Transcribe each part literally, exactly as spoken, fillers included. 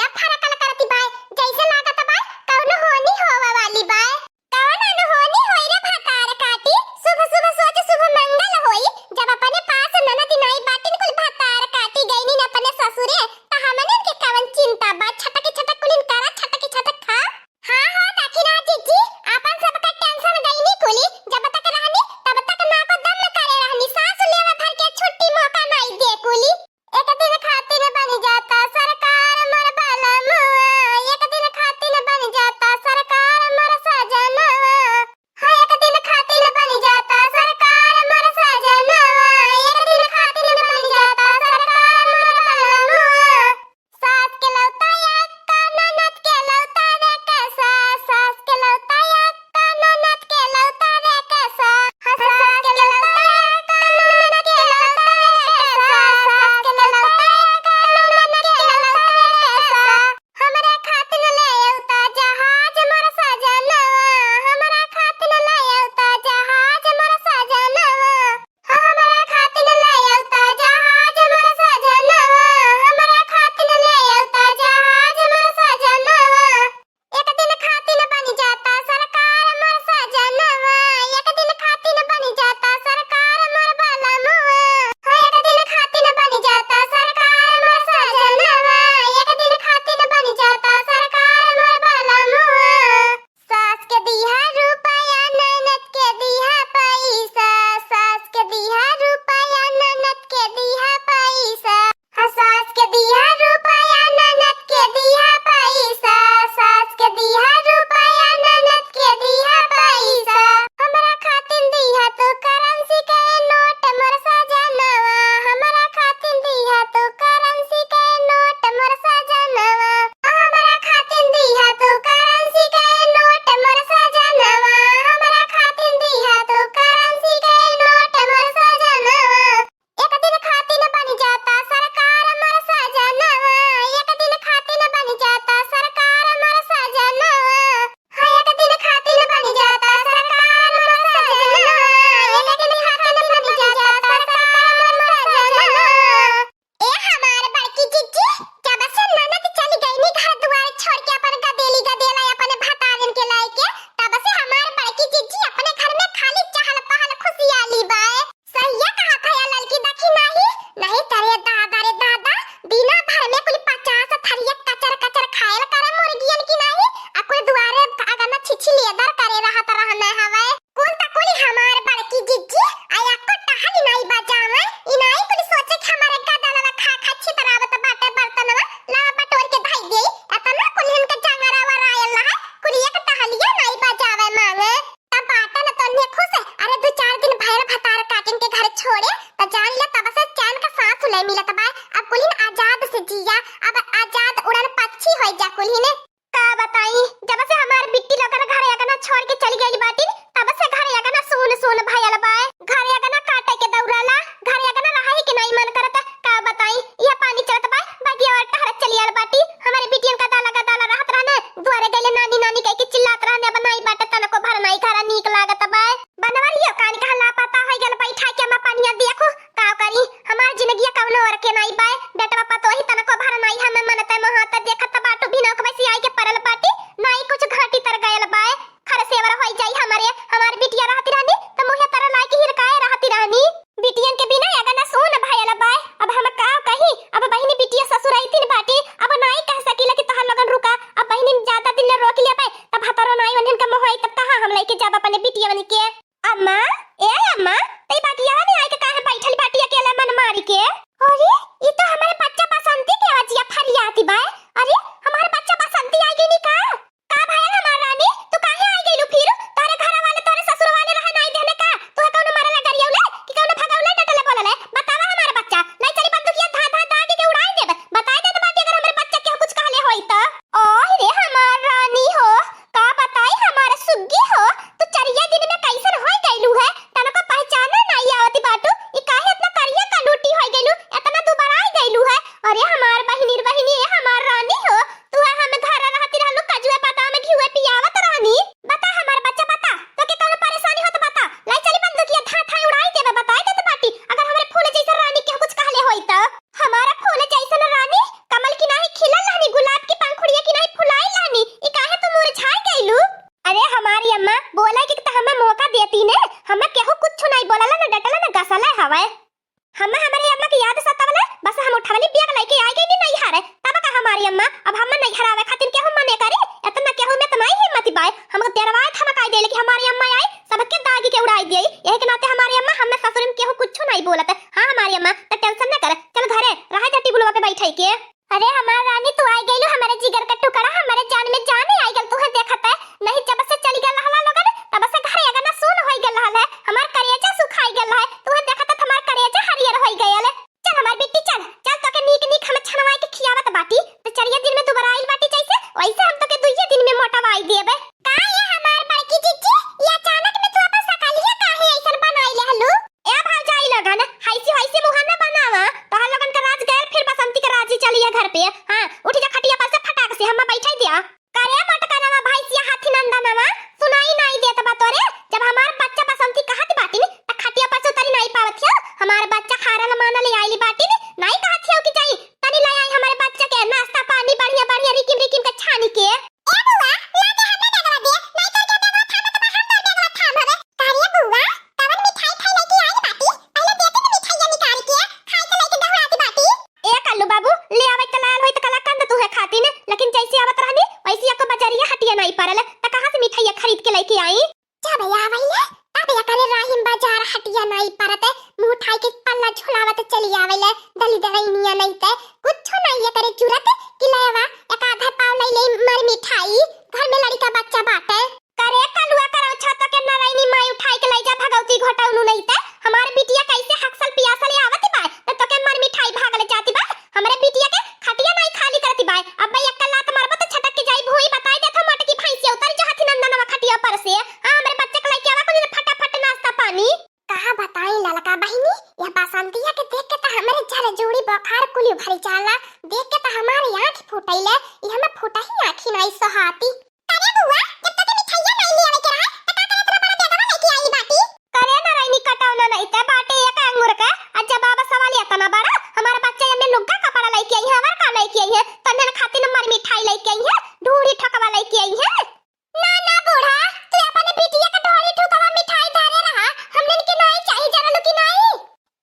एकदम फरकल करती बाय, जैसे लागत बाय कौनो होनी होवे वाली बाय। कौन अनहोनी होई रे भतार काटी, शुभ शुभ सोच शुभ मंगल होई। जब अपने पास ननद नाई बाटिन कुल भतार काटी गईनी न अपने ससुरे, त हमने के कवन चिंता बा? छटक छटक कुलिन करा, छटक छटक खा। हाँ हो दखिना जिज्जी, आपन सबका टेंशन गईनी कुली। जब तक रहनी तब तक नाको दम करे रहनी, सास लेवे भर के छुट्टी मौका नाई दे कुली। एक दिन खातिर बन जाता सरकार मोर बलमुआ, एक दिन खातिर बन जाता सरकार मोर सजनवा। हाँ, एक दिन खातिर बन जाता सरकार मोर सजनवा, एक दिन खातिर बन जाता सरकार मोर बलमुआ। सास के लौता अक्का, ननद के लौता रे कसा, सास के लौता अक्का, ननद के लौता रे कसा। हाँ, सास के लौता अक्का, ननद के लौता रे कसा, सास के लौता अक्का, ननद के लौता रे कसा। हमरा खातिर ले औता जहाज मोर सजनवा, हमरा खातिर ले औता जहाज मोर सजनवा। हमरा खातिर ले औता जहाज मोर सजनवा, हमरा खातिर ले औता जहाज मोर सजनवा। एक दिन खातिर बन जाता सरकार मोर सजनवा, एक दिन खातिर बन जाता सरकार मोर बलमुआ। हाँ, एक दिन खातिर बन जाता सरकार मोर सजनवा, एक दिन खातिर बन जाता सरकार मोर बलमुआ। सास के दिहा रुपया, ननद के दिहा पैसा, सास के दिहा रुपया, ननद के दिहा पैसा। हाँ, सास के दिहा रुपया, ननद के दिहा पैसा, सास के दिहा रुपया, ननद के दिहा पैसा। हमरा खातिर दिहा तू करेंसी के नोट मोर सजनवा, हमरा खातिर दिहा तू करेंसी के नोट मोर सजनवा। हमरा खातिर दिहा तू करेंसी के नोट मोर सजनवा, हमरा खातिर दिहा तू करेंसी के नोट मोर सजनवा। एक दिन खातिर बन जाता सरकार मोर सजनवा, एक दिन खातिर बन जाता सरकार मोर सजनवा। हाँ, एक दिन खातिर बन जाता सरकार मोर सजनवा, एक दिन खातिर बन जाता सरकार मोर सजनवा। ए हमार बड़की जिज्जी, जब से ननद चली गईनी घर दुआर छोड़ के अपन गदेली गदेला अपने भतारन के लाए के, तब से हमार बड़की जिज्जी अपने घर में खाली चहल पहल खुशियाली बाए। सहिया कहत है या ललकी देखी नाही, नहीं तरे दादा रे दादा, दिना भर में कुल पचास थरिया कचर कचर खायल करे मुर्गियन की नाही, आ कुल दुआरे अगना छिछी लेदर करे रहत रहने हवे। कुल त कुल हमार बड़की जिज्जी, आ एको टहल नाई बजावे, ई नाई कुल सोचे कि हमारे गदलवा खा खा छितरावत बाटे बर्तनवा, लावा बटोर के धई देई, एतना कुल इनके जंगरा वरायल रहे, कुल एक टहलिया नाई बजावे मांगे। तब बाटन तन्ने खुश, अरे दू चार दिन भैर भतार काटिन के घर छोड़े, त जान ले तब से चैन का सांस ले मिलत बा। अब कुलिन आजाद से जिया, अब आजाद उड़न पक्षी होई जा कुलिन। का बताई, जब से हमार बिट्टी लोगन घर अगना छोड़ के चली गइल बाटिन, तब से घर अगना सून सून भयल बा। घर अगना काटे के दौड़ाला, घर अगना रहे के नाई मन करत। का बताई, यह पानी चलत बा, बगिया और टहरत चली आल बाटी। हमारे बिटियन का दाला का दाला रहत रहने, दुआरे गइले नानी नानी कह के चिल्लात रहने, अब नाई बाटे तनको भर नाई घरा नीक लागत बा। बनवरियो कान कहाँ लापता होइ गल, बैठा के अम्मा पानिया देखो, का करी, हमार जिंदगिया कवनो और के नाई बाय, बेटवा पतोही तनको भर नाई हमें मनते मोहाते देखत बाटू, बिनोक बसी आई के परल बाटी, नाई कुछ घाटी तर गयल बाय, खरसेवर होई जाई हमरे, हमार बिटिया रहती रहनी, त मुहे तर नाई के हिरकाए रहती रहनी। बिटियन के बिना अगना सून भयल बाय, अब हम का कही, अब बहिनी बिटिया ससुर अइतिन बाटी, अब नाई कह सकीला कि तोहर लोगन रुका, अब बहिनी ज्यादा दिन ले रोक लेबे, तब भतरो नाई उन्हन के मोहाई, तब कहाँ हम लइके जाब अपने बिटियवन के। अम्मा, ए अम्मा, तई बगियावा में आइके काहे बैठल बाटी अकेले मन मारी के? अरे, ई तो हमारे बच्चा बसंती के आवाजिया फरियाती बाय। अरे, हमारे बच्चा बसंती आई गई नी का? का भयल हमार रानी, तू काहे आई गइलू फिर? तोहरे घर वाले, तोहरे ससुर वाले रहे नाई देहने का? तू कौनो मारे ला गरियौले कि कौनो भगौले डटले बोलले? बतावा हमारे बच्चा, लाई चली बंदूकिया धा धा धा के, के उड़ाई देब। बताई देत बाटी अगर हमरे बच्चा के कुछ कहले होई त। ओए रे हमार रानी हो, का बताई हमार सुग्गी हो, तू चरिया दिन में कैसन होई गइलू है, तनको पहचाने नाई आवती बाटू, ई काहे इतना करिया कलूटी होई गइलू, इतना दुबराई गइलू है, कि याद सतावले, बस हम उठवली बैग लइके आइ गइनी नैहर। तब का हमारी अम्मा, अब हम नैहर आवे खातिर केहू मने करी? एतना केहू में त नाहीं हिम्मत बाय। हम डेरवाए धमकाइ देले कि हमारी अम्मा आई, सबके दागी के उड़ाइ देई। यही के नाते हमारी अम्मा, हमें ससुर में केहू कुछो नाहीं बोलत। हाँ हमारी अम्मा, त tension न कर, चल घरे, रहे जा टेबुलवा पे बैठइ के। अरे हमार रानी, तू आइ गइलू हमरे जिगर का टुकड़ा, हमरे जान में जान आइ गइल तुहे देखत है। नहीं, जब से चलि गइल रहला लोगन, तब से घरे अँगना सून होइ गइल रहल है, हमार करेजा सुखाइ गइल है। तुहे देखत है हमार करेजा हरियर होइ गइल। चल हमार बिट्टी, चल, चल, तोके नीक नीक हम छनवाइ के खियावत बाटी। त चरिया दिन में दुबराइल बाटी जइसे, वइसे हम तोके दुइये दिन में मोटवाइ देबे। का ये हमार बड़की जिज्जी, ये अचानक में तू अपन सकलिया काहे अइसन बनाइ लेहलू? ए भौजाई लोगन, हइसी हइसी मुँह न बनावा। तोहर लोगन के राज गयल, फिर बसंती के राज ही चली है घर पे। हाँ, उठि जा खटिया पर से फटाक से, हम्मा बैठइ द्या। करे मोटकनवा भइँसिया हाथी नंदनवा, सुनाई नाहीं देत बा तोरे? जब हमार बच्चा बसंती कहत बाटिन, त खटिया पर से उतरि नाहीं पावत हियो। हमार बच्चा हारल मानल आइल बाटिन, नाहीं कहत हियो कि जाई, तनी ले आई हमरे बच्चा के नाश्ता पानी बढ़िया बढ़िया रिकिम रिकिम के छानि के। ए बुआ, ला दे, हमरा बैगवा दे, नाहीं तोर के बैगवा थामत बा, हम तोर बैगवा थाम हवे। का रे बुआ, कवन मिठाई खाइ लइके आइल बाटी? पहिले देते न मिठाइया निकारि के, खाइ के लइके दहुड़ात बाटी। ए कल्लू बाबू, ले आवइ त लायल होई त कलाकंद तुहे खातिन, लेकिन जइसे आवत रहनी, वइसे एको बजरिया हटिया नाहीं परल, त कहाँ से मिठाइया खरीद के लइके आई? जब आवइले, तब एकरे राहिम बजार हटिया नाहीं परत, मुँह उठाइ के पल्ला झुलावत चली आवइले, दली दलइनिया नाहीं त, कुछो नाहीं एकरे जुरत कि ले आवा, एक आधा पाव लइ ले मर मिठाई, घर में लड़िका बच्चा बाटे। करे कलुआ करौछा, तोके नरैनी माई उठाइ के लइ जा भगौती घोटौनू, नहीं त हमार बिटिया कइसे हकसल पियासल आवत बाय, त तोके मर मिठाई भागल जात बाय। हमरे बिटिया के खटिया नाहीं खाली करत बाय। अब एक लात मारबो त छटक के जाई भुई, बताइ देत हो मोटकी भइँसिया, उतरि जा हाथी नंदनवा खटिया पर से। हाँ, हमरे बच्चा के लइके आवा कुल फटाफट नाश्ता पानी। कहाँ बताई ललका बहिनी, यह बसंतिया के देख के त हमरे जर जूड़ी बोखार कुली भरि जाला। देख के त हमार आँखि फूटइले, ई हमें फूटही आँखि नाहीं सोहाती। अरे बुआ, जब तोके मिठाइया नाहीं ले आवे के रहा, त का करे इतना बड़ा बैगवा लइके आई बाटी? करे नरैनी कटौना नाहीं त बाटे एक अंगुर के, आ जवाब सवाल एतना बड़ा, हमार बच्चा एमे लुग्गा कपड़ा लइके आई है, अउर का लइके आई है? तन्हन खातिर मर मिठाई लइके आई है, ढूढ़ी ठकवा लइके आई है। ना, ना बूढ़ा, तू अपने बिटिया के ढोरी ठुकवा मिठाई धरे रहा, हमनन के नाहीं चाही, जानलू कि नाहीं?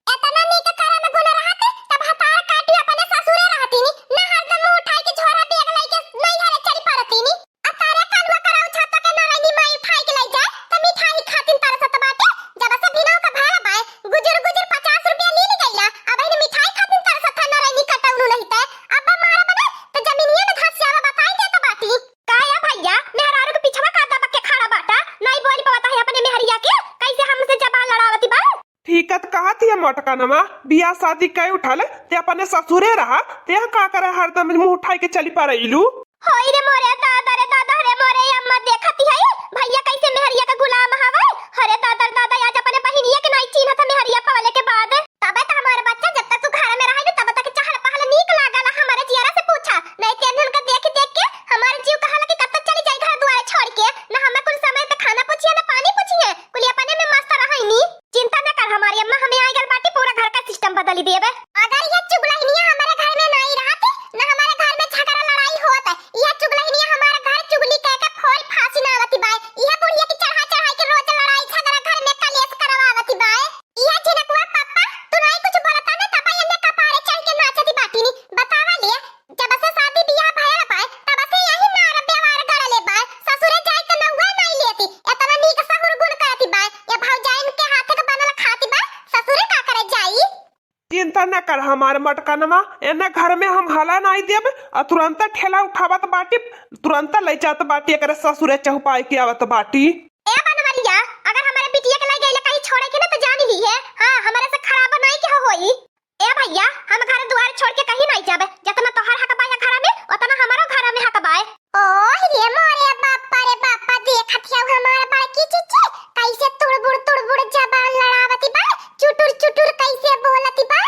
एतना नीक करम गुण रहत, तब भतार काटी अपने ससुरे रहतीनी, ना हरदम मुँह उठाई के झोरा बैग लइके नैहरे चली पड़तीनी। आ तारे कलुआ करौछा, तोके नरैनी माई उठाई के लइ जाए, त मिठाई खातिन तरसत बाटे, जब से भिनौ का भाड़ा बाए, गुजुर गुजुर पचास रुपया लीन गइला, अबहिन मिठाई खातिन तरसत है नरैनी कटौनू नहीं ते, अब मारा बने, त जमीनिया में धसियावा बताई देत बाटी। का या भइया, मेहरारू के पिछवा का दबक के खड़ा बाटा? नाहीं बोल पावत है अपने मेहरिया के, कइसे हमसे जबान लड़ावती बा? ठीकत कहत हिया मोटकनवा, बियाह शादी कइ उठल, ते अपने ससुरे रहा, ते का करे हरदम मुँह उठाइ के चली परइलू? होई रे मोरे दादा रे दादा रे मोरे अम्मा, देखत हई भइया कइसे मेहरिया के गुलाम हवे। अरे दादा रे दादा, आज अपने बहिनिया के नाहीं चीन्हत मेहरिया पवले के बाद। तबे त हमार बच्चा जब तक तू घर में रहइलू तब तक चहल पहल नीक लागल, हमरे जियरा से पूछा, नाहीं ते इन्हन के देख देख के हमार जीव कहला कि कब तक चली जाई घर दुआरे छोड़ के, ना हमें कुल समय पे खाना पूछिए ना पानी पूछिए, कुल अपने में मस्त रहइनी। चिंता न कर हमारी अम्मा, हमें आइ गल बाटी, पूरा घर का system बदली देबे। अगर यह चुगलहिनिया हमारे घर में नाहीं रहत, ना हमारे घर में झगड़ा लड़ाई होत, यह चुगलहिनिया हमारे घर चुगली कह के फोल फांसी ना आवती बाय। यह बुढ़िया की चढ़ा चढ़ाई के रोज लड़ाई झगड़ा घर में कलेश करवावती बाय। यह झिनकुआ पप्पा, तू नाहीं कुछ बोलता ना, तब एन्ने कपारे चढ़ के नाचती बाटी नी। बतावा ले, जब से शादी बियाह भयल बाय, तब से यही मार व्यवहार गड़ले बाय। ससुरे जाए त नौआ नाहीं लेती, एतना नीक सहुर गुण करती बाय। ये भौजाइन के हाथ के बनल खाती बाय, ससुरे का करे जाई? चिंता न कर हमार मटकनवा, एने घर में हम हला नाहीं देब। आ तुरंत ठेला उठावत बाटी, तुरंत लइ जात बाटी, एकरे ससुरे चहुपाए के आवत बाटी। ए बनवरिया, अगर हमारे बिटिया के लइ गइले कहीं छोड़े के ना त जान ली है, हाँ, हमारे से खराब नाहीं केहू होई। ए भइया, हम घर दुआर छोड़ के कहीं नाहीं जाबे। जतना तोहार हक बा या घर में, ओतना हमरो घर में हक बाय। ओह रे मोरे बापा रे बापा, देखत हऊ हमार बड़की चिच्ची कइसे तुड़बुड़ तुड़बुड़ जबान लड़ावती बा, चुटुर चुटुर कइसे बोलती बा।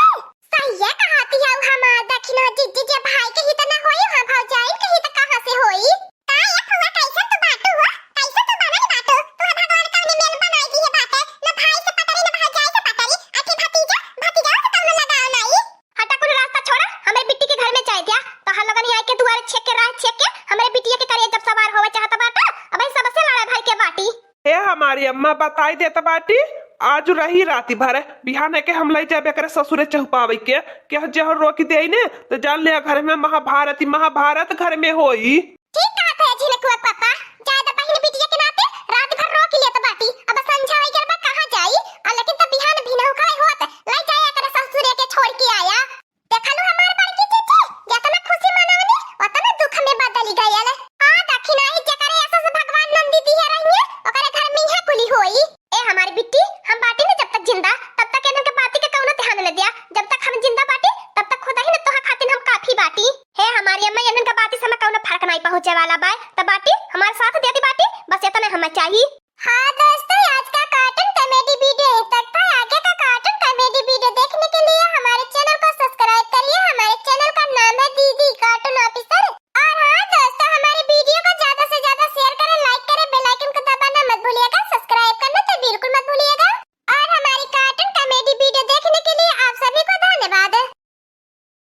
सहिया कहती हऊ हमार दखिनो जिज्जी, जे भाई के हित ना होई, वहाँ भौजाइन के हित कहाँ से होई? का ए फुआ, कइसन तू बाटू हो? कइसन तू बनल बाटू? तोहे भगवान कवने मेल बनाई दिहे बाटे? ना भाई से पटरी, ना भौजाई से पटरी। आखिर भतीजा, भतीजाओ से कवनो लगाव नाई। हटा, कुल रास्ता छोड़ा, हमरे बिट्टी के घर में जाए द्या। तोहार लोगन यहाँ के दुआरे छेक के, राह छेक के हमरे बिटिया के करेजा जब सवार होवे चाहत बाटा, अबे सबसे लड़ा भाई के बाटी। ए हमारी अम्मा, बताई देत बाटी, आज रही राति भर, बिहाने के हम लइ जाबे एकरे ससुरे चहुपावइ के। केहू जहर रोकि देइ ने, त जान ले घर में महाभारत ही महाभारत घर में होई। ठीक कहत है झिनकुआ पापा,